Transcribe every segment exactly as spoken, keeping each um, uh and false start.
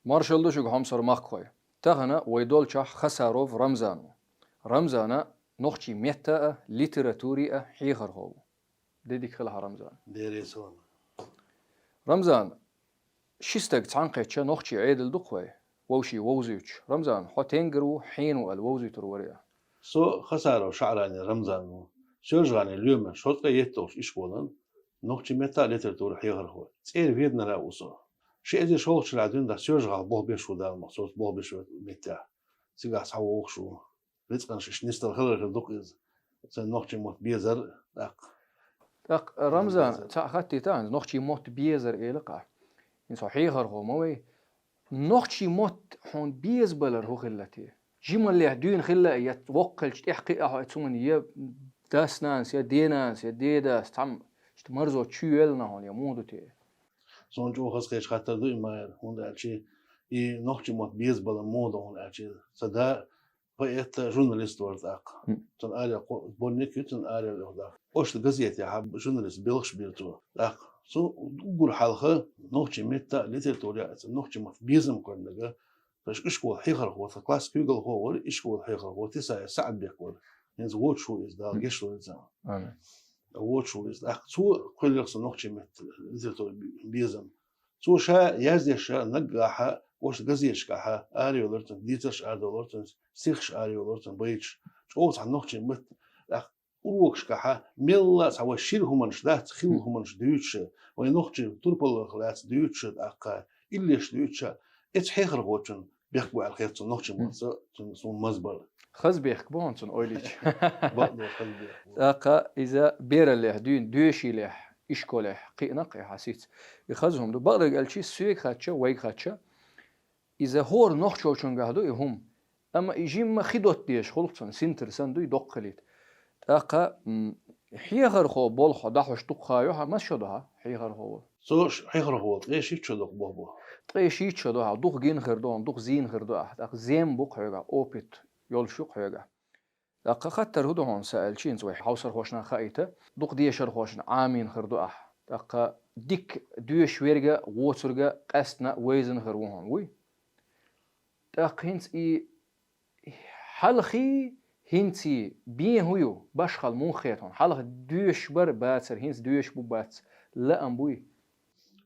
Маршалла ду шуьга, хьомсара махкахой. Тахана вай долчохь Хасаров Рамзан ву. Рамзана нохчийн метта а, литератури а хьехархо ву. Де дика хила хьан, Рамзан. Бере салам. Рамзан, ши стаг цхьаьнакхетча нохчийн Ӏедал ду-кх вай, вовшийн вовзуьйтуш. Рамзан, хьо тенгар ву, хьенан ву аьлла вовзуьйтур вара а? Со Хасаров ШаӀрани Рамзан ву. Соьлжа-ГӀалин лоьман шовзткъе етталгӀачу ишколан нохчийн метта а, литератури а хьехархо. ЦӀера веданара а ву со. Ши эзар шолгӀачу шарахь дуьйна дӀа Соьлжа-ГӀала болх беш ву Дала мукъ, со болх беш верг меттехь. Цигахь схьавогӀуш ву. Рицкъанаш иштта нисдала хилар хир ду-кх иза. Сайн нохчийн мотт безар, тӀаккха. ТӀаккха, Рамзан, безар. Цхьаъ хаттийта хьуна, нохчийн мотт безар элира ахь. ХӀинца хьо хьехархо ма вай. Нохчийн мотт хьуна безабалар хӀун хилла те? Жималлехь дуьйна хилла а, я воккха хилча тӀехь кхиъна хьо цунна, я дас-нанас, я денанас, я дедас, цхьамма иштта марзо чу йоьллина хьуна, я муха ду те? Суна чӀогӀа хазахеташ хаттар ду и, Майра, хӀунда аьлча и нохчийн мотт безабалар муха ду хьуна аьлча, сан да поэт а, журналист а вара тӀаккха. Мгм. Цуьнан араяьккха сборник ю, цуьнан араяьккха. Оцу газетехь журналист белхаш бира цо. ТӀаккха цо уггар хьалха нохчийн метта а, литератури а, нохчийн мотт безам кхоьллинарг, тхо ишколан хьехархо, тхан классан куьйгалхо а вара, ишколан хьехархо Тесаев СаӀадбек вара. ХӀинца воцуш ву иза, Дала гечдойла цунна. Амин. Воцуш ву иза. ТӀаккха цо кхоьллира-кх сан нохчийн метта, литератури безам. Цо ша яздеш а, наггахь а, оцу газеташкахь а арайолура цуьнан, дийцарш арадолура цуьнан, стихаш арайолура цуьнан, байташ. ЧӀогӀа цхьа нохчийн метта, тӀаккха урокашкахь а, мелла а цхьа вай шира хӀуманаш дац, хилла хӀуманаш дуьйцуш а, вай нохчийн турпалах лаьцна дуьйцуш а, тӀаккха иллеш дуьйцуш а, оцу хьехархочун бехк бу аьлла хета суна нохчийн мотт, цуьнан суна маза бар. Хаза бехк бу хьуна цунна, ойла йича. Бакъду, хаза бехк бу. ТӀаккха иза бераллехь дуьйна, доьшийлехь, ишколехь кхиъна-кх и хьан сиц. И хаза хӀума ду. Бакъдерг аьлча, соьга хаттача, вайга хаттача, иза хӀора нохчочуьнгахь ду и хӀума. Амма и жимма хи дотта дезаш хуьлу-кх цунна, синтар санна ду и доккха хилийта. ТӀаккха, м, хьехархо болх хьо дӀахьош дукха ха ю хьан, маса шо ду хьан хьехархо волу? Со ш-, хьехархо волу ткъе шийтта шо ду-кх боху бо. Ткъе шийтта шо ду хьан, дукха гина хир ду хьан, дукха зийна хир ду ахь, тӀаккха зем бу-кх хьоьгахь, опыт йолуш ю-кх хьоьгахь. ТӀаккха хаттар хӀун ду хьуна, сан аьлча, хӀинца вай хьовсархошна хаийта, дукха дешархошна Ӏамийна хир ду ахь. ТӀаккха дика доьшуш верг а, воцург а къаьстина а, вевзина а хир ву хьуна, вуй? ТӀаккха хӀинца и хьалхий, хӀинций бен хӀун ю, башхалла муха хета хьуна? Хьалха доьшуш бара, бацара, хӀинца доьшуш бу, бац, лаам буй?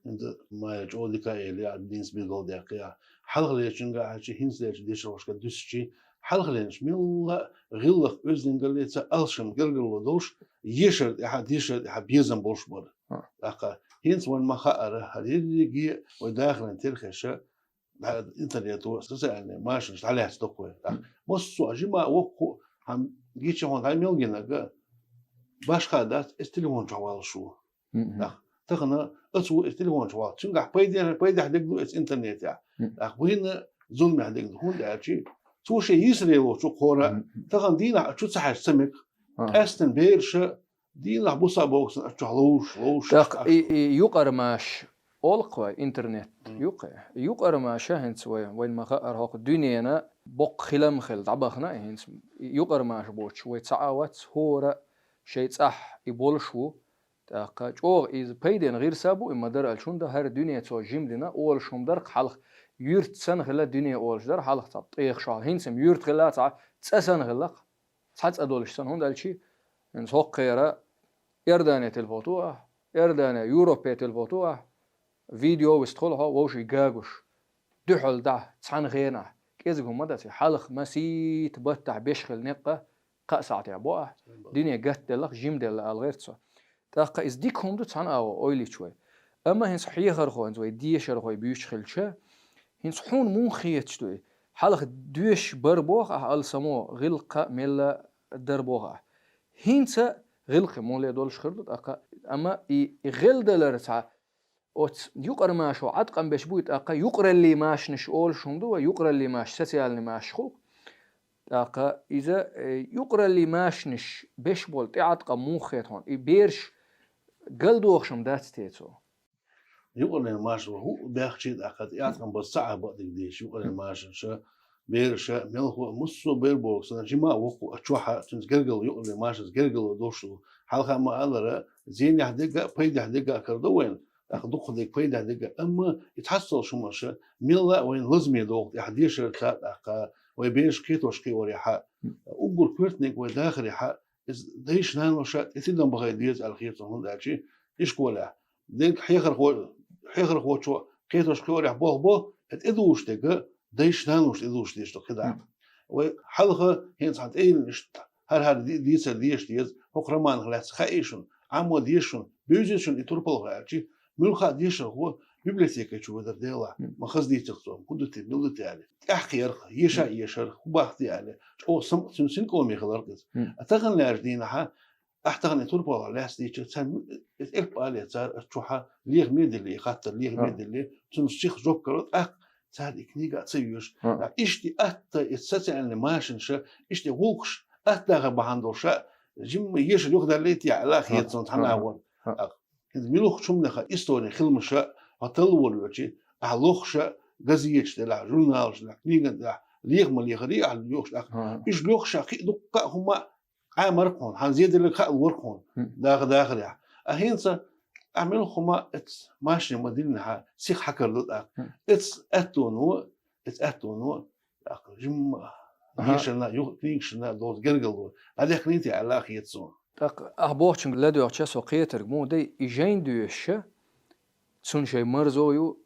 ХӀинца, Майра, чӀогӀа дика а элира, динца билгалдаьккхира. Хьалхалерчуьнгахь а, хӀинцалерчу дешархошка дуьстича, хьалхалерчу мелла а гӀиллакх, оьздангаллица, алшам гергарло долуш, ешар тӀехь а, дешар тӀехь а безам болуш бара. ТӀаккха хӀинца вайна ма-хаъара, хӀара ерриге а вай дахаран терхеша, интернето, социальный машанаш дӀалаьцна доккхой. ТӀаккха массо а жима а, воккха а, хьан гича хьуна дӀа мел гинарг а, башха дац, эс телефон чохь валлаш ву. Мгм. ТӀаккха тахана оцу ву эс телефон чохь валлаш. Цуьнгахь пайдехь, пайдехь дерг ду эс интернетехь. Мгм. ТӀаккха вайна зуламехь дерг ду, хӀунда аьлча цо шен йийсаре лоцу кхора. Мгм. Тахана дийнахь чу ца хьаьжча ца мега. Къаьстина бераша дийнахь буса а бохуш санна, оцу чохь ловзуш, ловзуш. ТӀаккха и, и юкъара маша олу-кх вай, интернет юкъа. Юкъара маша хӀинца вай, вайна ма-хаъара, хӀокху дуьненан боккха хилам хилла дӀабахана а хӀинца. И юкъара маша боцуш вай цхьа а вац, хӀора шайн цӀахь и болуш ву. ТӀаккха чӀогӀа иза пайденна гӀирс а бу, и ма-дарра аьлча, хӀунда хӀара дуьне цо жима дина, олуш хӀума дара-кх хьалха, юьрт санна хилла дуьне олуш дара хьалха цхьа тӀехашкахь, хӀинца-м юьрт хилла цхьа, цӀа санна хилла-кх. Цхьа цӀа долуш санна, хӀунда аьлча, хӀинца хӀокхара Иордане телефон ту ахь, Иордане, Европе телефон ту ахь, видео вистхула хьо вовшийн гагуш. Дуьхьал дахь цхьана хенахь, кӀезиг хӀума ма дац, хьалха масийта баттахь беш хилла некъ а кхаа сахьтехь бо ахь, дуьне гатделла-кх, жимделла ала гӀерта со. ТӀаккха иза дика хӀума ду цхьана агӀо, ойла йича вай. Амма хӀинца хьехархой, хӀинца вай дешархой буьйцуш хилча, хӀинца хьуна муха хеташ ду и? Хьалха доьшуш бара боху ахь алсамо, гӀиллакх а мелла а дара боху ахь. ХӀинца гӀиллакх муха ле долуш хир ду тӀаккха, амма и, и гӀелдалар цхьа оцу юкъара машо Ӏаткъам беш буй тӀаккха, юкъараллин машанаш олуш хӀума ду вай, юкъараллин маша, социальный машаш хуьлу-кх. ТӀаккха иза, э, юкъараллин машанаш беш болу тӀеӀаткъам муха хета хьуна? И бераш галдохуш-м дац те цо? Юкъараллин маша хӀуъа баьхча а тӀаккха тӀеӀаткъам база ца Ӏа бакъдерг дийша, юкъараллин машанаша, бераша, мелхо а, массо а бер боху санна, жима а, воккха а, чохь а, цуьнца гергарло, юкъараллин машанца гергарло долуш ду. Хьалха ма-аллара, зенехь дерг а, пайдехь дерг а карадо вайна, тӀаккха дукха дерг пайда дерг, амма и цхьацца долу хӀуманаш мелла а вайна лазаме догӀу тӀехь дешарца, тӀаккха вай бераш кхетош кхиорехьа, уггар коьртаниг вай дахарехьа, иза дайша-наноша тӀе тидам бахай деза аьлла хета суна, хӀунда аьлча ишколехь дерг хьехархо-, хьехархочо кхетош кхиорехь болх бо, и тӀедугӀуш дерг дайша-наноша тӀедугӀуш дезаш ду кхидӀа. Вай хьалха хӀинца хьан тӀейилла иштта хӀара-хӀара ди-, дийцар деша деза, хӀокху романах лаьцна хаий шуна, Ӏамо деша шуна, бевзийта шуна и турпалхо аьлча, муьлхха а дешархо библиотеке чу вадар Делахь, ма хаза дийцира цо, хӀун ду те, мила ду те аьлла. ТӀаьхьакхиарх, еша а ешарх, хӀун бах те аьлла, чӀогӀа сам-, цуьнан синкъоме хиларх иза. А тахана лаьржа дийнахьа, ахь тахана и турпалхо лаьцна дийцча, царна иза элп алий цара, аса чухьа лехаме а диллий, и хаттар лехаме а диллий, цунна сиха жоп каро, тӀаккха цара и книга а ца йоьшу. Иштта атта и социальный машинаша, иштта гӀуллакхаш атта дахар бахьана долуша, жимма ешар юхадаллий те аьлла хета суна цхьана агӀор. ХӀинца муьлххачу хӀуманеха историн хиламаша хьо талла волавелча, ахь лохуша, газеташ делахь, журналаш делахь, книган делахь, леха ма лехарий ахь лохуш тӀаккха. Уьш лохуша кхин а дуккха а хӀума Ӏамарх хьуна, хьан зеделларг хаалур хьуна, даха дахарехь. А хӀинца ахь муьлхха хӀума эцу машине ма диллинехьа, сиха хьакар ду тӀаккха. Эцу аьттоно, эцу аьттоно, тӀаккха жимма дешарна, юха книгашна долу гергарло дӀадаьккхиний те аьлла хета суна. ТӀаккха ахь бохучуьнга ладоьгӀча со кхетарг муха дай, и жайна доьшуша, цунна шайн марзо ю,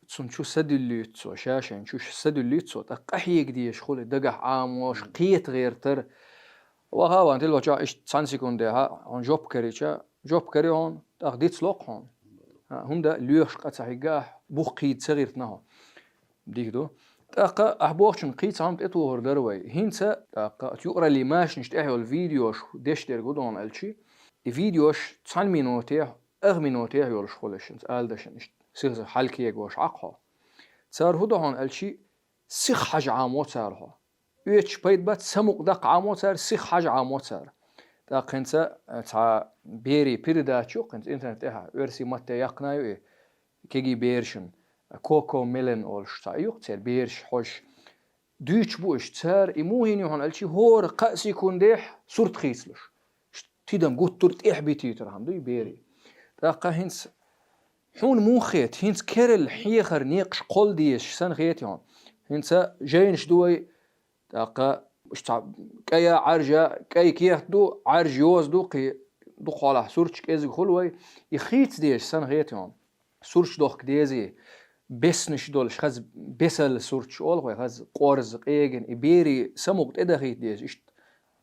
цунна чу са дуьллуьйту цо, ша шайна чу са дуьллуьйту цо, тӀаккха къахьега дезаш хуьлу, дагахь Ӏамош, кхета гӀертар. Ваха ван тилла вачохь иштта цхьана секундехьа хьуна жоп карийча, жоп карий хьуна, тӀаккха диц локху хьуна. ХӀунда лоьхуш къа ца хьигга ахь, бух кхийда ца гӀиртина хьо. Дика ду. ТӀаккха ахь бохучун кхин а цхьа хӀума тӀетухур дара вай. ХӀинца, тӀаккха оцу юкъараллин машинаш тӀехь йолу видеош деш дерг хӀун ду хьуна аьлчи, и видеош цхьана минотехь, ах минотехь йолуш хуьлу шуна, ала дашан иштта сихаза хьалкегош Ӏа хьо. Цара хӀун до хьуна аьлчи, сиха хьажа Ӏамо цара хьо. Оьцуш пайда бац, самукъа даккха Ӏамо цара, сиха хьажа Ӏамо цара. ТӀаккха хӀинца, э, цхьа берийн передача ю, хӀинца интернет тӀехь оьрсийн матте яьккхина ю и, кегий берашна, Коко Мелен олуш цхьа ю, церан бераш хьожуш. Дуьйцуш бу уьш, цара и муха йина ю хьуна аьлчи, хӀора кхаа секундехь сурт хийцалуш. Тидам гуттар а тӀехь битийтар хьан ду и берийн. ТӀаккха хӀинца хьуна муха хета, хӀинца керла хьехар некъаш кхолла дезаш санна хета хьуна. ХӀинца жайнаш ду вай, тӀаккха уьш цхьа кӀайа, Ӏаьржа, кӀай кехат ду, Ӏаьржа йоза ду, кхин дукха хьолахь сурташ кӀезиг хуьлу вай, и хийца дезаш санна хета хьуна. Сурташ дохка дезий, беснаш долуш, хаза бесалла сурташ олу вай, хаза къорза, къегина, и берийн самукъа тӀедахийта деза, иштта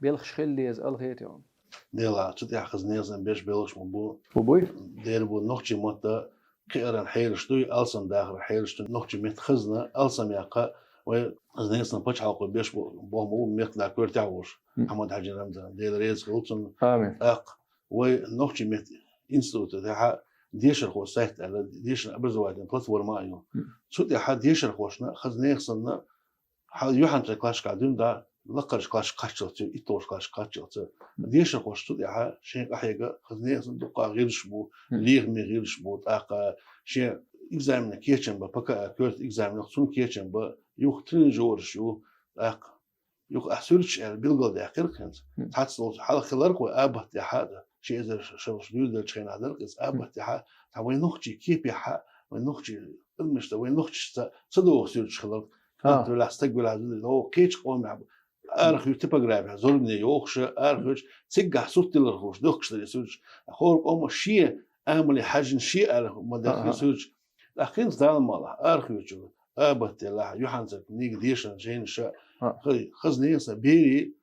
белхаш хила деза ала хета хьуна. Делахь, цу тӀехь хаза нехан беш белхаш ма бу. Бу буй? Дера бу нохчийн матта кхиаран хьелаш дуй, алсам дахаран хьелаш дуй, нохчийн меттан хазна, алсам яккха, вай хаза нехан пачхьалкхо беш бу, боху ма бу, мехкда коьртехь волуш, Ахьмад-Хьаьжин Рамзан, Дела реза хуьлда цунна. Амин. ТӀаккха вай нохчийн меттан институт тӀехь дешархо сайт аьлла, дешаран образовательная платформа а ю. Цу тӀехь дешархошна, хаза нехан санна, хьал юьхьанцарчу классашкахь дуьйна да, лакхарчу классашка кхаччалц, итталгӀачу классашка кхаччалц. Дешархоша цу тӀехь шайн къахьега хаза нехан санна дуккха гӀирсаш бу, лехаме гӀирсаш бу, тӀаккха шен экзаменан кечам бан, ПКА коьрта экзамен, цунна кечам бан, юха тренажераш ю, тӀаккха юха ахь суьрташ аьлла билгалдаьккхира хӀинца. Цхьацца долчу хьалха хиларх вай абат тӀехь а, ши эзар шарша дуьйладелчу хенахь дара иза, абат тӀехь а, цхьа вайн нохчийн кепехь а, вайн нохчийн адамашца, вайн нохчашца ца догӀу суьрташ хиларх. Кхетта велахь, стаг велахь, зуда, кхечу къомехь арахь ю типографехь, зорбане йохуш, арахь юьйцуш, циггахь сурт тиллархоша дохкуш дара и суьрташ. ХӀора къомо шен амале хьаьжжина, шен аьлла ма даьхкира суьрташ. ТӀаккха хӀинца Дала мукъалахь, арахь юьйцуш, абат елахь, юьхьанцара книга, дешаран жайнаш а, хаза нехан санна берийн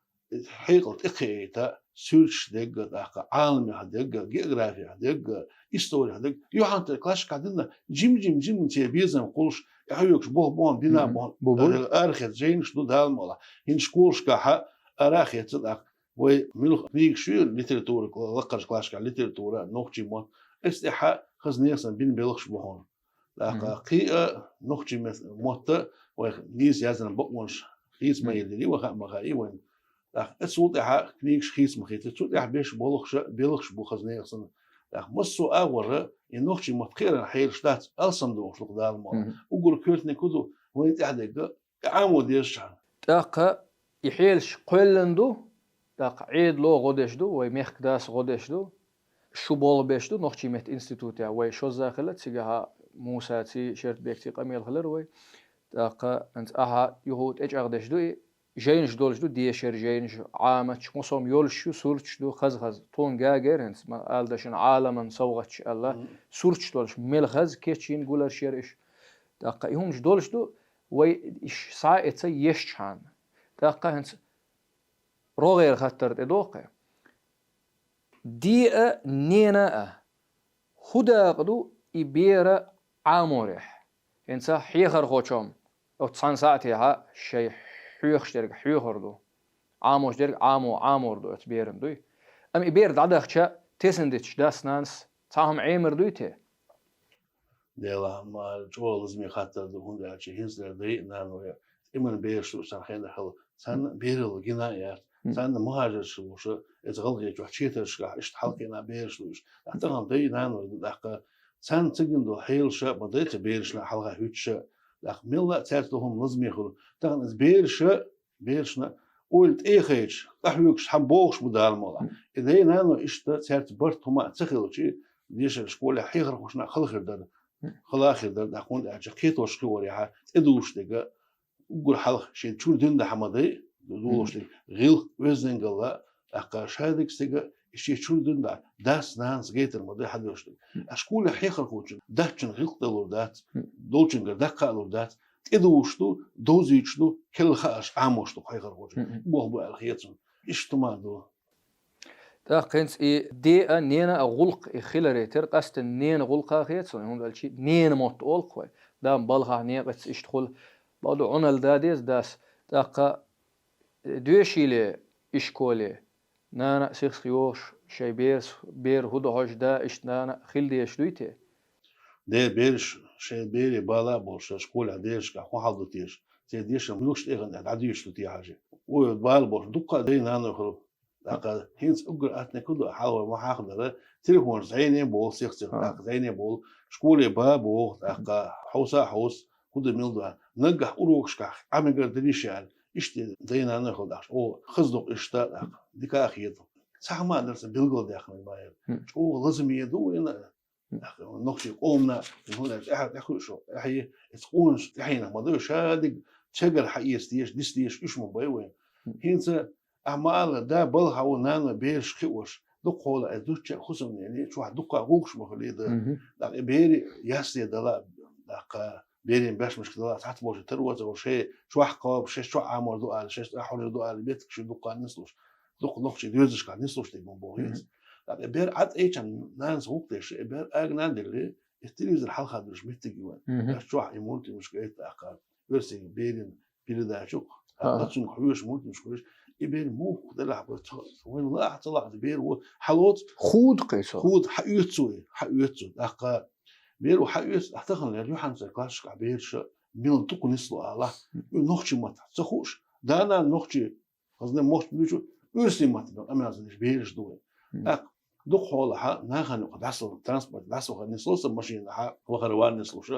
хьекъал тӀекхиийта, суьрташ дегга, тӀаккха Ӏаламех дегга, географех дегга, историх дегга, юьхьанцара классашкахь дина, жим-жим-жим церан безам кхуллуш, тӀехьоьгуш боху-боху, бина боху, арахь хетта жайнаш ду Дала мукъалахь. ХӀинца школашкахь а арахь хетта тӀаккха вай муьлха книгаш ю, литература, лакхарчу классашкахь литература, нохчийн мотт, эцу тӀехь а хаза нехан санна бина белхаш бу хьуна. ТӀаккха кхин а нохчийн мет-, мотта вай нийса яздина бакъонаш хийца ма еллиний, вай хаа ма хаий вайна. ТӀаккха эцул тӀаьхьа книгаш хийца ма хийций, цу тӀехь беш болхуша, белхаш бу хаза нехан санна. ТӀаккха массо а агӀора и нохчийн мотт кхиаран хьелаш дац, алсам дохуш ду-кх Дала мукъалахь. Уггар коьртаниг хӀун ду, вайна тӀехь дерг, и Ӏамо дезачхьана. ТӀаккха и хьелаш кхоьллина ду, тӀаккха Ӏедало гӀо деш ду, вай мехкдас гӀо деш ду. Шу болх беш ду нохчийн меттан институтехь, вай шозза хилла, цигахь Мусаций, Шертбекций къамел хилар вай. ТӀаккха хӀинца ахьа юха тӀечӀагӀдеш ду и, жайнаш долуш ду, дешара жайнаш, Ӏаматаш, хӀусам йолуш ю, сурташ ду, хаза-хаза. Тхуна гагар хӀинца, ма ала дашан Ӏаламан совгӀаташ аьлла, сурташ долуш, мел хаза кечйина гуларш яра уьш. ТӀаккха и хӀуманаш долуш ду, вай иш схьа а эца ешчхьана. ТӀаккха хӀинца рогӀера хаттар тӀедоху-кх. Де а, нена а, хӀун дакъа ду и бер Ӏаморехь? ХӀинца хьехархочунна оцу цхьана сахьтехь шайн хьоьхуш дерг хьоьхур ду. Ӏамош дерг Ӏамо, Ӏамор ду оцу беран, дуй? Амма и бер дӀадахча, тесна дитча, дас-нанас цхьа хӀума Ӏемар дуй те? Делахь, ма, чӀогӀа лазаме хаттар ду, хӀунда аьлча хӀинца дара дай а, наной а тӀеман бераш ду, царна хенахь хилла, царна бералла гина а яц, царна мухӀажарш луш, эца гӀалгӀай чохь четаршкахь иштта хьалхийна бераш ду уьш. ТӀаккха тахана дай а, наной а ду, тӀаккха царна ца гина долу хьелаша ма дай цу берашна хьалха хӀуьттуша, тӀаккха мелла а цаьрца долу хӀума лазаме хуьлу. Тахана иза бераша берашна ойла тӀе а хайташ, къахьоьгуш, цхьаьна бохуш бу Дала мукъалахь. И дай-наной иштта цаьрца барт хӀума а ца хилча, дешара школехь хьехархошна а хала хир дара. Хала а хир дара, тӀаккха хӀунда аьлча кхетош хир варехь, тӀедугӀуш дерг уггар хьалха шен чуьра дина дахьа ма дай, догӀуш дерг гӀиллакх, оьздангалла, тӀаккха шадерг стеган и шен чуьра дина дахьа, дас-нанас гайтар ма дай хьадоьгӀуш дерг. Ткъа школехь хьехархочун, даччун гӀиллакх далур дац, долчуьнгара даккха а лур дац, тӀедугӀуш ду, довзуьйтуш ду, керла хаарш Ӏамош ду хьехархочун. Болх бу аьлла хета суна. Иштта хӀума ду. ТӀаккха хӀинца и де а, нена а гӀуллакх и хиларе тера, къаьсттина ненан гӀуллакх а хета суна, хӀунда аьлча ненан мотт олу-кх вай. Дам балхахь некъаца иштта хуьлу. Бакъду, Ӏуналла да деза дас. ТӀаккха доьшийла ишколе, нана а сих-сиха йогӀуш, шайн берас, бер хӀун ду хьожуш, да иштта нана а хила дезаш дуй те? Де, бераш шайн берийн бала а болуш, шайн школехь дешаршкахь хӀун хьал ду теша? Церан дешар муьлхачу тӀегӀан тӀехь дӀадоьшуш ду те хьажа? Ой, бала болуш, дуккха а дай-наной хуьлу. ТӀаккха хӀинца уггар атта некъ ду, хьалха вай ма хьахадара, телефонаш зӀене а болу, сих-сиха, тӀаккха зӀене а болу, школе ба а боху, тӀаккха хьовса а хьовсу, хӀун ду, мила ду аьлла. Наггахь урокашкахь Ӏа мегар дерриш аьлла, иштта дай-наной хуьлу тӀаккха. О, хаза ду-кх иштта, тӀаккха дика а хета. Цхьа хӀума а дара сан билгалдаьккхина, Майра. ЧӀогӀа лазаме ду вайна. Нохчийн къомана, хӀунда аьлча тӀаьхьа тӀекхуьуш, тӀаьхье, эца къонаш тӀаьхьенах ма дай, шадерг чагар хьаэца дезаш, диса дезаш уьш ма бай вайна. ХӀинца ахьа ма-аллара, да балха ву, нана бераш кхиош, дукхахьолахь, эца зудчун хӀусамнене чохь дуккха гӀуллакхаш ма хуьлий дан. ТӀаккха и берийн ясле дала, тӀаккха берийн бешмашка дала, цхьацца болчу таро ца вара, шайн чохь кхаба, шаьш чохь Ӏамор ду ала, шаьш цӀахь хьожур ду ала, меттигаш дуккха нислуш. Дукха нохчийн доьзалшкахь нислуш дерг ма боху иза. ТӀаккха бер Ӏа тӀе чан нанас гӀуллакх деш, и бер ага-нана делли, и телевизор хьалха долуш меттиг ю вайн. Аш чохь и мультфильмаш гайта тӀаккха, оьрсийн берийн передача ю-кх, нацунга хьоьжуш мультфильмаш хьоьжуш, и бер муха делахь бу, вайн лаахь ца лаахь, бер ву хьалоцу. Худа кхайсо. Худа хьаоьцу вай, хьаоьцу. ТӀаккха бер ву хьаоьцу, а тахана лер юьхьанца классашкахь бераша мила дукха нисло ала. Нохчийн маттахь ца хууш, да-нана нохчий, хазна мохча дуьйцу, оьрсийн маттахь бен къамел ца деш бераш ду вай. ТӀаккха дукхахьолахь нахана юкъа дӀасаваха, транспорт дӀасаваха нисло сан машинахь, вахар-вар нислуш.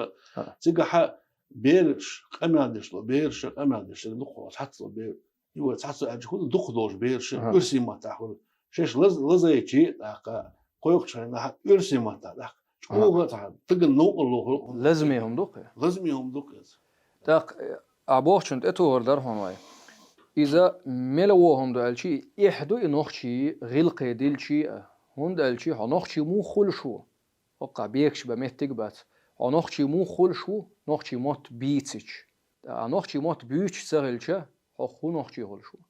Цигахь бераш къамел деш ло, бераша къамел деш ло, дукхахьолахь цхьацца ло бер. И вай цхьацца аьлча хӀун ду, дукха долуш бераша оьрсийн маттахь хуьлу. Шаьш лаз-, лазайчи, тӀаккха кхойкхучу хенахь оьрсийн маттахь, тӀаккха чӀогӀа цхьа дагна новкъарло хуьлу. Лазаме хӀума ду-кх и? Лазаме хӀума ду-кх иза. ТӀаккха, э, ахь бохучунна тӀетухур дара хьуна вай. Иза мила вон хӀума ду аьлчи, эхь ду и нохчийн гӀиллакхе дилличи а, хӀунда аьлчи хьо нохчи муха хуьлуш ву? ХӀокхахь бекаш бан меттиг а бац. Хьо нохчи муха хуьлуш ву, нохчийн мотт бийцича? Ткъа нохчийн мотт буьйцуш ца хилча, хьо хӀун нохчи хуьлуш ву?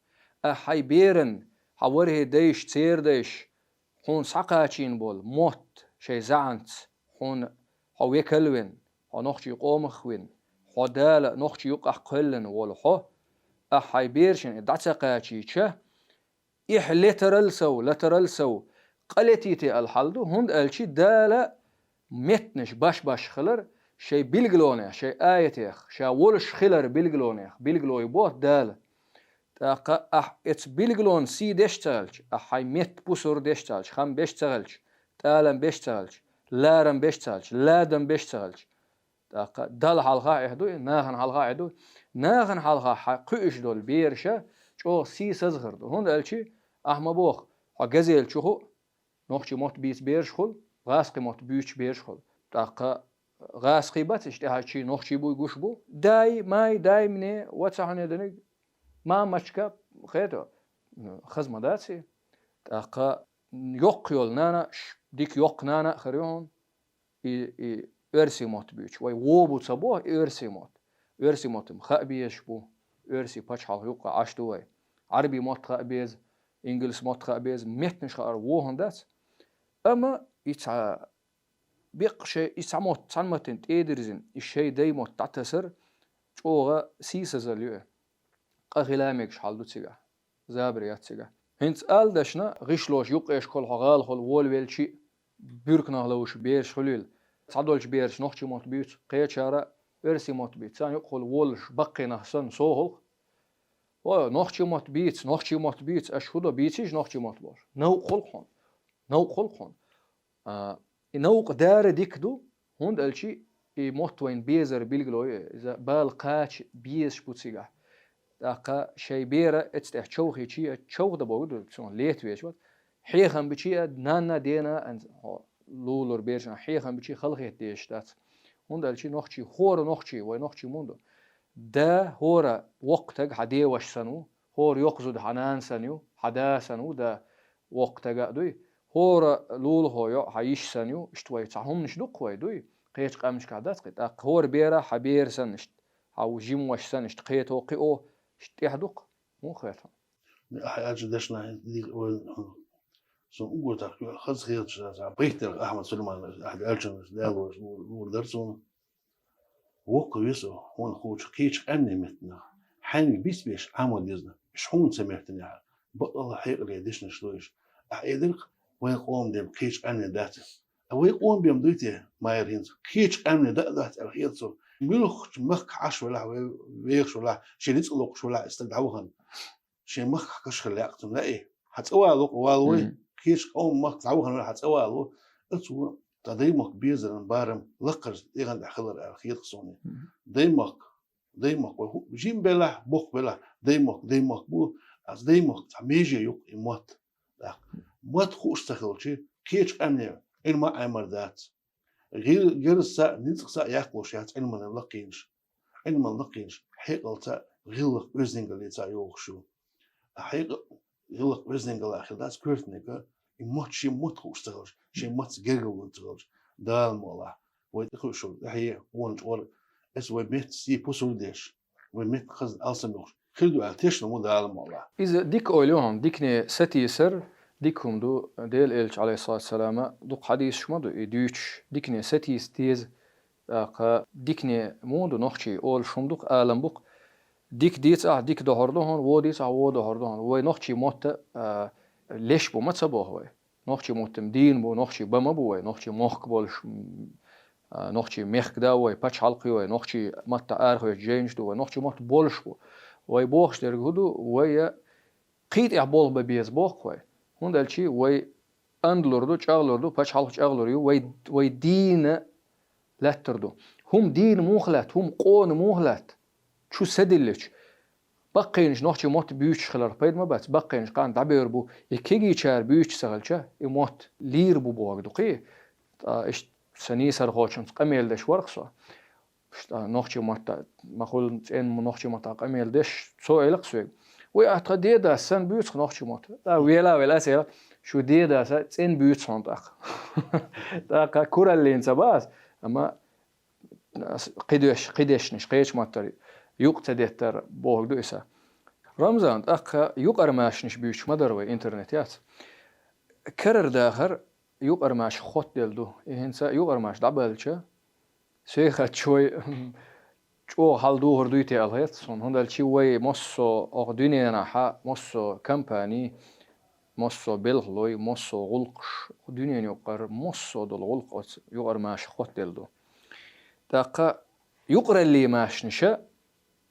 Ахь хьайн беран, хьан ворхӀе дайша, церан дайша, хьуна схьакхачийна болу мотт шайн заьӀанца, хьуна хьо векал а вина, хьо нохчийн къомах а вина, хьо Дала нохчийн юкъахь кхоьллина волу хьо, ахь хьайн берашна и дӀа ца кхачийча, эхь летарал сов, латарал сов, къа летийте аьлла хьал ду, хӀунда аьлчи Дала меттанаш баш-баш хилар шайн билгалонех, шайн аятех, ша волуш хилар билгалонех, билгало ю боху Дала. ТӀаккха ахь эцу билгалонна сий деш ца хилча, ахь хьайн метта пусар деш ца хилча, хам беш ца хилча, тӀалам беш ца хилча, ларам беш ца хилча, ладам беш ца хилча, тӀаккха Далла хьалха эхь ду и, нахана хьалха эхь ду и. Нахана хьалха хьан кхуьуш долу бераша чӀогӀа сийсаза хир ду. ХӀунда аьлчи ахь ма боху, хьо газела чу хуу, Нохчий мотт бийца бераш хуьлу, гӀазкхий мотт буьйцуш бераш хуьлу. ТӀаккха гӀазкхий бац, иштта тӀаьхьарчий нохчий буй гуш бу. Дай, май, даймане, ва ца хьуьне дерг, мамочка, хето, хаза ма дац и. ТӀаккха йоккха йолу нана, ш-, дика йоккха нана а хир ю хьуна. И, и оьрсий мотт буьйцуш. Вай вон бу ца боху и оьрсий мотт. Оьрсий мотт-м хаа безаш бу. Оьрсий пачхьалкх юккъехь Ӏаш ду вай. Ӏарбий мотт хаа беза, ингалс мотт хаа беза, меттанаш хаар вон хӀума дац. Амма и цхьа беккъа шайн и цхьа мотт, цхьана маттана тӀедирзина, и шайн дай мотт дӀатасар чӀогӀа сийсазалла ю и. Къа хила мегаш хьал ду цигахь. Забар яц цигахь. ХӀинца ала дашна, гӀишлош юккъешкахула хьо гӀалахула волавелчи а, буьрканах ловш бераш хуьлийла. Цхьадолчу бераш нохчий мотт буьйцу, кхечара оьрсий мотт буьйцу. Царна юккъехула волуш баккхий нах санна, со хӀаллакх. О, нохчий мотт бийца, нохчий мотт бийца, аша хӀун до бийцийша нохчий мотт бохуш. Новкъа хӀаллакх хьуна. Новкъа хӀаллакх хьуна. А, и новкъа дара дика ду, хӀунда аьлча и мотт вайна безар билгало ю, иза бала кхача безаш бу цигахь. ТӀаккха шайн бера эцу тӀехь човхийчий а, човха дан богу ду, цунах лета везаш вац. Хьехам бичий а, нанна, дена, ан-, хьо, лулур берашна хьехам бичий халахета дезаш дац. ХӀунда аьлча нохчий, хӀора нохчий, вай нохчий мунду. Да, хӀора воккха таг хьан деваш санна ву, хӀора йоккха зуда хьан нана санна ю, хьан да санна ву, да, воккха тага а дуй. ХӀора лулахо йо хьан йиш санна ю, иштта вай цхьа хӀуманаш дукха вай дуй. Кхечу къаьмнашкахь дац кхин, тӀаккха хӀора бера хьан бера санна иштта, хьан жима ваша санна иштта кхето кхио, иштта тӀехь дукха. ХӀун хета? Ахьа аьлча дешна хӀинца дика вай, сон уггар тахка хаза хеташ, байтар Ахьмад Сулайманович, ахьа аьлчанаш, Дала вайша лур дар цунна. Воккха весо, хьуна хучу кхечу къаьмнийн меттанах, хьаьнга бицбеш Ӏамо дезна, иш хьуна ца меттанехьа, бакъалла хьекъале дешнаш лойш. Ахьа эдирх вайн къоман дем кхечу къаьмнийн дац. А вай къоман бем дуй те, майра хӀинца, кхечу къаьмнийн да а дац аьлла хета цо. Муьлххачу махка Ӏаш велахь, вай вехаш велахь, шен ницкъ локхуш велахь, и стаг дӀавахана. Шен махкахь кхаш хила лаьа цунна, лаьий? Хьан цӀа вало, вало вай? Мгм. Кхечу къоман махка дӀавахана вара хьан цӀа вало? Оцо тхан даймахка безаран барам лакхарчу тӀегӀан тӀехь хилар аьлла хета суна. Мгм. Даймахка, даймахка вай хӀу-, жима белахь, боккха белахь, даймахка, даймахка бу, аса даймахка цхьа меже ю-кх и мотт. ТӀаккха мотт хууш ца хилча, кхечу къаьмнийн Ӏилма Ӏамор дац. ГӀир-, герзаца а, ницкъаца а яккхалуш яц Ӏилманан лакхийнаш. Ӏилманан лакхийнаш хьекъалца а, гӀиллакх-оьздангаллица а йогӀуш ю. А хьекъал, гӀиллакх-оьздангалла хир дац коьртаниг а, и мотт шен мотт хууш ца хилча, шен маттаца гергарло ца хилча, Дала мукъалахь, вай тӀекхуьуш йолу тӀаьхье, къона чкъор, эцу вай меттан сий пусар деш, вай меттан хазна алсам йохуш хир ду аьлла тешна ву Дала мукъалахь. Иза дика ойла ю хьуна, дикане сатийсар дика хӀума ду, Делан Элча, Ӏалайхиссалату вассалама, дукха хьадисаш ма ду, и дуьйцуш, дикане сатийса деза, тӀаккха дикане муха ду нохчий, олуш хӀума ду-кх, алам бу-кх. Дика дийца ахь, дика дохьур ду хьуна, вон дийца ахь, вон дохьур ду хьуна. Вай нохчий мотт а, а, леш бу ма ца боху вай. Нохчий мотт-м дийна бу, нохчий бан ма бу вай, нохчий мохк болуш, м, а, нохчий мехкда вай, пачхьалкх ю вай, нохчий маттахь арахоьцу жайнаш ду вай, нохчий мотт болуш бу. Вай бохуш дерг хӀун ду, вай а кхин тӀехь болх бан беза боху вай. ХӀунда аьлча вай андалур ду, чӀагӀлур ду, пачхьалкх чӀагӀлур ю, вай, вай дийна лаьттар ду. ХӀума дийна муха лаьтта, хӀума къона муха лаьтта? Чу са диллича, баккхийнаш нохчий мотт буьйцуш хиларх пайда ма бац, баккхийнаш кхана дӀабевр бу, и кегийчара буьйцуш ца хилча, и мотт лийр бу бохург ду-кх. Ткъа иштта сан нийсархочунца къамел деш вара-кх со. Иштта нохчий мотт, ма хуьлу цӀена нохчий маттахь къамел деш, цо элира-кх соьга: «Вай, ахь тхан дедас санна буьйцу-кх нохчий мотт». ТӀаккха вела а велла ас элира: «Шун дедас а цӀена буьйцу хьуна тӀаккха». ТӀаккха кураллина ца бан ас, амма ас кхидеш-, кхидешнаш, кхечу маттара юкъа ца деттара бохург ду и сан. Рамзан, тӀаккха юкъара машанаш буьйцуш ма дара вай, интернет яц. Карара дахар юкъара маша хоттаделла ду. И хӀинца юкъара маша дӀабаьлча, сехаччо вай чӀогӀа хьал духур дуй те аьлла хета суна, хӀунда аьлча вай массо а окху дуьненахьа, массо а компани, массо а белхалой, массо а гӀуллакхаш, дуьненан юкъара массо а долу гӀуллакх оцу юкъара маша хоттаделла ду. ТӀаккха юкъараллин машанаша,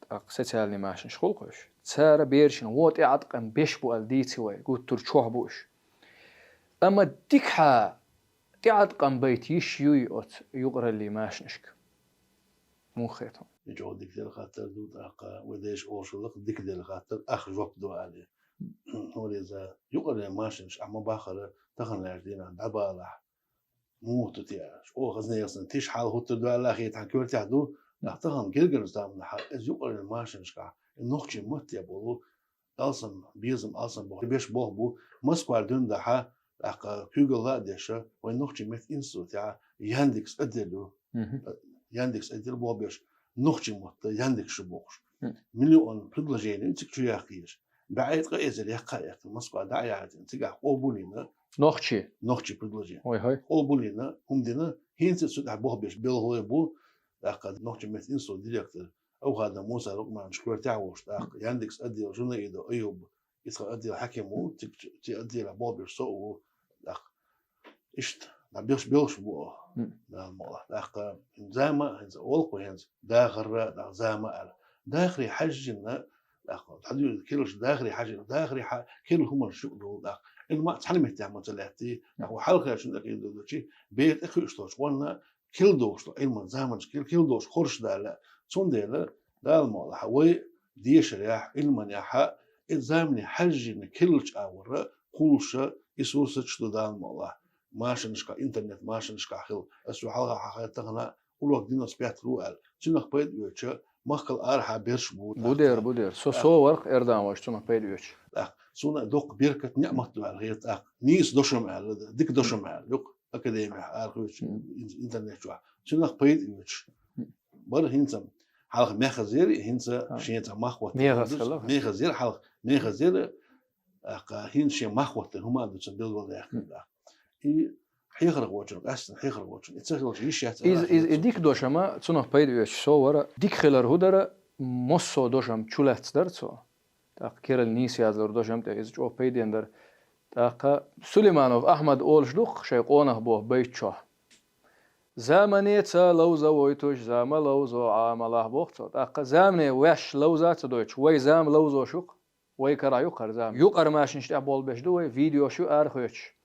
тӀаккха социальный машанаш хуьлу-кх уьш, цара берашна вон тӀеӀаткъам беш бу аьлла дийци вай, гуттар а чохь бу уьш. Амма дикахьа тӀеӀаткъам байта йиш юй оцу юкъараллин машанашка? Муха хета хьуна? И чӀогӀа дика делла хаттар ду, тӀаккха вай дайша олуш хилла-кх, дика делла хаттар, ах жоп ду аьлла. хӀора иза юкъараллин машинаш ахь ма бахара, тахана лаьржа дийнахь дӀабалахь. Муха ду те аьлла. Оха хазна ясна тиша хьал хӀуттур ду аьлла хетахь коьртехь ду. Нах тахана гергара заманахь иза юкъараллин машинашкахь, и нохчийн матте болу алсам, безам алсам боху, беш болх бу, Москвара дуьйна дахьа, тӀаккха куьйгалла а деша, вайн нохчийн меттан институтехь Яндекс отдел ю. Мгм. Яндекс отдел болх беш, нохчийн матта Яндекс ю бохуш. Мгм. Миллион предложение цига чу яхкийша. БӀе ткъа эзар яккха а яьккхина, Москва дӀа а яхийтина, цигахь къобалйина. Нохчий? Нохчий предложение. Ой-хой. Къобалйина, хӀума дина, хӀинца а цу тӀехь болх беш белхалой бу, тӀаккха нохчийн меттан институтан директор Авхадов Муса Лукъманович коьртехь а волуш, тӀаккха Яндекс отдел Жунаидов Айюб, и тхан отдел хьаьким ву, цига, ци отделехь болх беш со а ву, тӀаккха. Иштта, дӀа белш-, белхаш бу оха, Мгм. Дала мукъалахь. ТӀаккха зама а хӀинца, олу-кх вай хӀинца, дахарра, тӀаккха зама аьлла. Дахаре хьаьжжина, тӀаккха, дӀадуьйцу керлачу дахаре хьаьжжина, дахаре хьа-, керла хӀуманаш юкъа долу, тӀаккха. Ил ма цхьана меттехь ма ца лаьттий, тӀаккха вай хьалхарчун тӀе кхийдо дочи, бер тӀе кхуьуш долчу къонна, килдолуш ду, Ӏилман заманаш кил-, килдолуш хорш даьлла. Цундела, Дала мукъалахь, вай дешарехь, Ӏилманехь, и замане хьаьжжина киллачу агӀора кхуллуша, и сурсаташ ду, Дала мукъалахь. Машинашкахь, интернет машинашкахь хила. Ас ву хьалха хьан хай тахана урок девяносто пять ру аьлла. Цуьнах пайда оьцуш, махкал арахьа берш бу. Бу дера, бу дера. Со, со варх эрдан ваш цунах пайда оьцуш. ТӀаккха, суна доккха беркат, неӀмат ду аьлла хета, тӀаккха. Нийса дошам аьлла, дика дошам аьлла. Юкъа академехь арахоьцуш, Мгм. ин-, интернет чохь. Цунах пайда оьцуш. Мгм. Бара хӀинца хьалха мехазера, хӀинца А. шен цхьа мах хӀоттина. Мехаза хилла? Мехазера хьалха, мехазера, тӀаккха хӀинца шен мах хӀоттина хӀума а ду цунна билгалдаьккхина. Мгм. И хьехархочун, къаьстина хьехархочун, и ца хилча йиш яц. Иза, иза, и дика дошама, цунах пайда оьцуш со вара. Дика хилар хӀун дара, массо а дошам чулаьцна дара цо. ТӀаккха керла нийса яздалур дошам тӀе иза чӀогӀа пайденна дара. ТӀаккха Сулейманов Ахьмад олуш ду-кх шайн къонах боху байт чохь. Замане ца ловза войтуш, зама ловзо Ӏамалахь боху цо. ТӀаккха замане ваьш ловза а ца дойтуш, вай зама ловзош ю-кх, вай карахь ю-кх хӀара зама. Юкъара машинаш тӀехь болх беш ду вай, видеош ю арахоьцуш.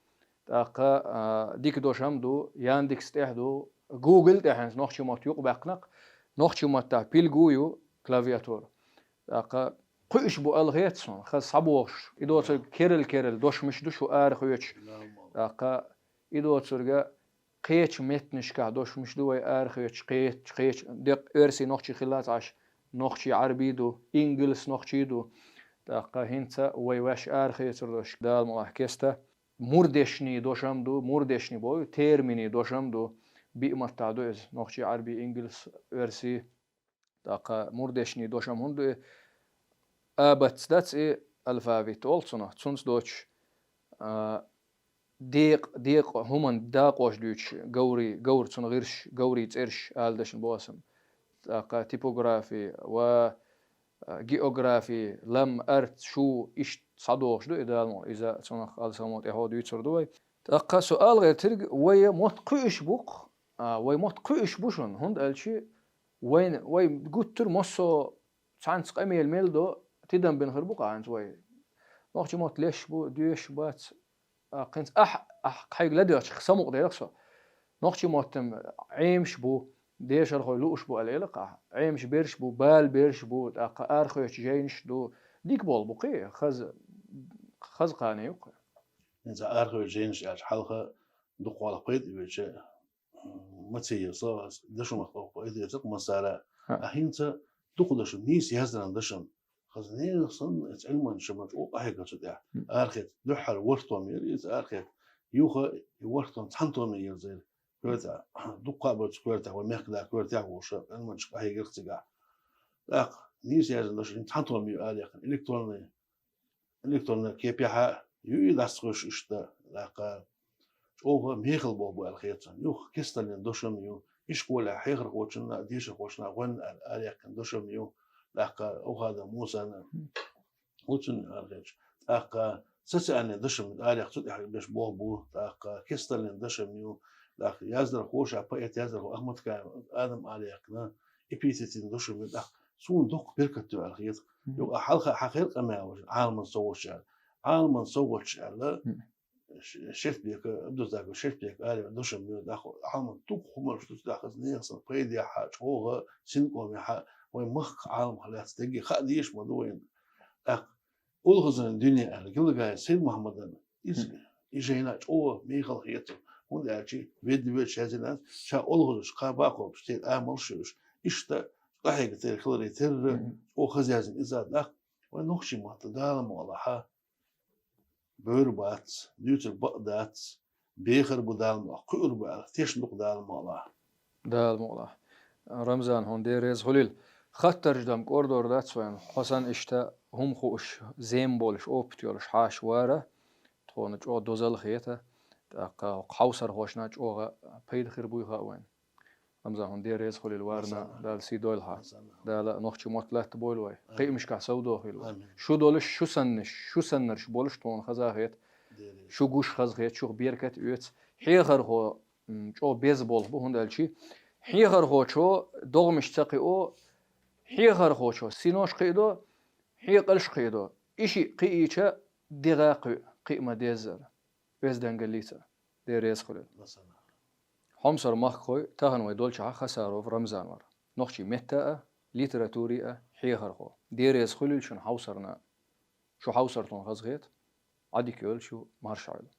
ТӀаккха, а, дика дошам ду, Яндекс тӀехь ду, Google тӀехь хӀинца нохчийн мотт юкъабаьккхина-кх, нохчийн маттахь пилгу ю, клавиатура. ТӀаккха кхуьуш бу аьлла хета суна, хаза схьабохуш. И доцург керла-керла дошамаш ду шу арахоьцуш. ТӀаккха и доцурга кхечу меттанашкахь дошамаш ду вай арахоьцуш, кхечу, кхечу, деккъа оьрсий нохчий хилла ца Ӏаш, нохчий Ӏарбий ду, ингалс нохчий ду. ТӀаккха хӀинца вай ваьш арахецар дош, Дала мукъалахь, кеста. Мурдешний дошам ду, мурдешний боху, терминий дошам ду, биъ маттахь ду иза, нохчий, Ӏарбий, ингалс, оьрсий. ТӀаккха мурдешний дошам хӀунда ду и? Абац дац и, алфавит олу цунах, цунца доцуш, а, декъа, декъа хӀуманан дакъош дуьйцуш, говрий, говр, цунна гӀирсаш, говрийн цӀераш ала дашна боху аса. ТӀаккха типографи ва, а, географи, лам, арц, шу, иштта схьадохуш ду и, Дала мукъ-, иза цунах алсамо тӀаьхьо дуьйцур ду вай. ТӀаккха со ала гӀертирг, вай мотт кхуьуш бу-кх, а, вай мотт кхуьуш бу шуна, хӀунда аьлча вайн, вай гуттар массо а цхьаьнца къамел мел до, тидам бина хир бу-кх хӀинца вай. Нохчийн мотт леш бу, доьшуш бац, а, кхинца ахь, ахь хьайга ладоьгӀча, самукъаделла-кх со. Нохчийн маттахь Ӏемаш бу, дешархой лууш бу аьлла эла-кх ахь. Ӏемаш берш бу, бала берш бу, тӀаккха арахоьцу жайнаш ду. Дика болх бу-кх и, хаза, хаза кхане ю-кх. ХӀинца арахоьцу жайнаш аьлча, хьалха дукхахьолах пайда оьцуш, м, ма ца еза, дашамах тӀе пайда оьцург массара. ХӀа. А хӀинца дукха дашам, нийса яздаран дашам. Хаза нехан санна, эца Ӏилманча ма чӀогӀа къахьегар цу тӀехь. Мгм. Арахеца дуьххьара ворхӀ том яра иза, арахеца юха и ворхӀ том цхьана томе йирзира. Коьрта, дуккха а бара цу коьртехь, вай мехкада коьртехь волуш, Ӏилманча къахьегира-кх цигахь. ТӀаккха нийса яздаран дашам цхьана томе ю ара яьккхина, электронный, электронный кепехь а ю и дӀасхуьйсуш иштта, тӀаккха чӀогӀа мехала болх бу аьлла хета суна. Юха кесталлин дошам ю, ишколехь хьехархочунна а, дешархочунна а гӀоьнна аьлла, ара яьккхина дошам ю, тӀаккха Авхадов Мусана. Оцунна арахеца. ТӀаккха социальный дашам ара яьккхина, цу тӀехь беш болх бу, тӀаккха кесталлин дашам ю, тӀаккха яздархо ша, поэт яздархо Ахматкаев Адам ара яьккхина, эпитетийн дашам ю, тӀаккха суна дуккха беркат ду аьлла хета. Мгм. Юха хьалха хьан хир къамел ваьш, Ӏаламан совгӀаташ аьлла. Ӏаламан совгӀаташ аьлла, Мгм. Ш-, Шерстбека, Абдузаков Шерстбека ара яьккхина дашам ю, тӀаккха Ӏаламан дукха хӀуманаш ду, тӀаккха хаза нехан санна пайдехь а, чӀогӀа синкъомехь а, вайн махках Ӏалам хила лаьцна дерриге хаа дезаш ма ду вайна. ТӀаккха Олхазаран дуьне аьлла, Гилгай Сайд-Мухьаммадана иза, и жайна чӀогӀа мехала хетар. ХӀунда аьлча ведда везача хьаьзина ша олхазарш кхаба а кхобуш, церан амалш а йолуш, иштта къахьега тера хиларе терра, чӀогӀа хаза яздина иза нах, вайн нохчийн мотт Дала мукъалахь, бер бац, дуьйцур бакъ дац, бехар бу Дала мукъалахь, кхуьур бу аьлла, тешна ду-кх Дала мукъалахь. Дала мукъалахь. Рамзан, хьуна Дела реза хуьлийла. Хаттарш дан кӀордор дац вайн, хьо санна иштта хӀума хууш, зем болуш, опыт йолуш хьаша вара, тхуна чӀогӀа дозалла хета, тӀаккха хьовсархошна чӀогӀа пайда хир буй хаьа вайн. Рамзан, хьуна Дела реза хуьлийла варна, Дала сий дойла хьан. Дала нохчийн мотт латта бойла вай. Кхиамашкахь совдохийла вай. Шу долуш, шу саннаш, шу саннарш болуш тхуна хаза хета. Шу гуш хаза хета, шух беркат а оьцу. Хьехархо, м, чӀогӀа беза болх бу, хӀунда аьлча хьехархочо догӀмаш ца кхио, хьехархочо синош кхиадо, хьекъалш кхиадо. И шиъ кхиийча, дегӀа кхуьу, кхиа ма-деззара. Веза-Дала лаьцна, Дела реза хуьлийла. Хьомсара махкахой, тахана вай долчохь Хасаров Рамзан вара. Нохчийн метта а, литературе а хьехархо. Дела реза хуьлийла шуна хьовсарна. Шу хьовсар тхуна хазахета, Ӏадика йойла шу, марша Ӏойла.